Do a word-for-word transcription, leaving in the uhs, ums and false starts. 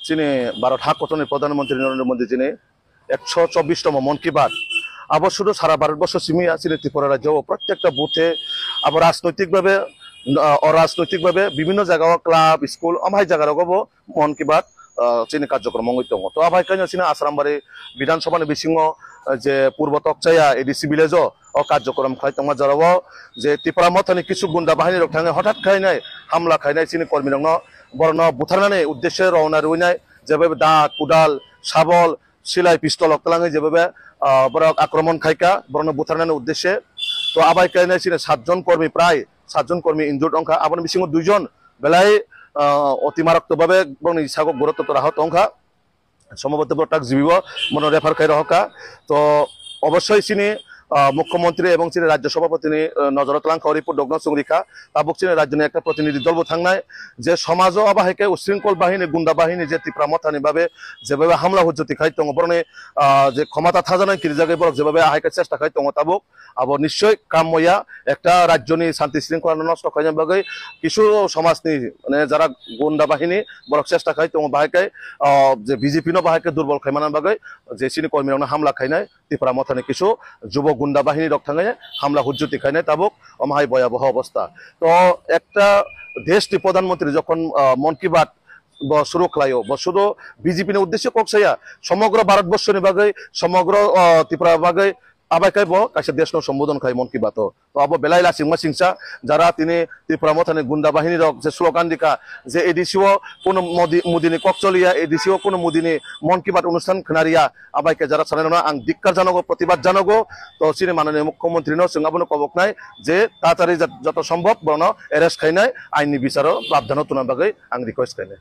Chini Bharat ha kotorni Pradhan Mantri Narendra Modi jini ekso chobbish tomo Mon Ki Baat. Abo sudu sara Bharat borsho simi ya, chini Tripura rajyo o prottekta buthe abo rajnoitik bhabe, ah, orajnoitik bhabe bibhinno jaga o club, school, amhai jaga rogo bo Mon Ki Baat, ah, chini karjokrom wngwi tongo. To abai kanya chini Asrambari Bidhan Sabha ni bisingo, ah, je Purbo Tokchaya A D C village o, o karjokrom khlai tongma jora o je Tipra Mothani kisu gunda bahini rok thangwi hothat khainai hamla khainai chini kormi rokno, borokno butharnani uddeshe rowna rwinai, jebe da, kudal, sabol, silai, pistol rok twlangwi jebe be, ah, borok akromon khaika, borokno butharnani uddeshe. To abai khe nai chini satjon kormi, prai satjon kormi injured wngkha, aboni bisingo duijon belai, ah, oti maroktok babe borokni sago gurutto tora hot wngkha. Somboboto borok tak jibibo bono refer khai rohorkha. To obossoi chini, ah, mukhyamantri ebong chini rajya sabhapatini, ah, nojoro twlangkha, o report rokno chwng rikha. Tabuk chini rajyoni ekta protinidhi dol bo thangnai, je somajo abo hai khe usringkol bahini, gunda bahini je Tipra Mothani babe jebe hamla hujjoti khai tongo, borokni, ah, je khomata thajaknai kirijagwi borok jebe hai khe chesta khai tongo tabuk, abo nischoi kammoya, ekta rajyoni shanti shringkholano nosto khaina bagwi kisu somajni, mane, jara gunda bahini borok chesta khai tongo, bahai khe, ah, je B J P no bahai khe durbol khaimana bagwi je chini kormirokno hamla khainai. Tipra Mothani kisu jubo gunda bahini rok thangwi hamla hujjoti khainai tabuk, omo hai boyaboho obostha. To ekta desh ni Pradhan Mantri jokhon, ah, Mon Ki Baat bo suru khlaio, bo sudu B J P ni uddeshe kok saya, somogro Bharat borshoni bagwi, somogro, ah, Tripura bagwi, abai khe bo kaisa desh no sombodon khai Mon Ki Baat o. To abo belai lasingma singsa, jara tini Tipra Mothani gunda bahini rok je slogan dikha, je A D C o kuno Modi, Modi ni kok choliya, A D C o kuno Modi ni Mon Ki Baat onusthan khwnariya, abai khe jara sanai rokno ang dikkar janogo, protibad janogo. To chini mananiya mukhyamantri no chwng abono koboknai je tatari jat-, joto sombhob borokno arrest khainai, ain ni bicharo prabdhano tuna bagwi ang request khainai.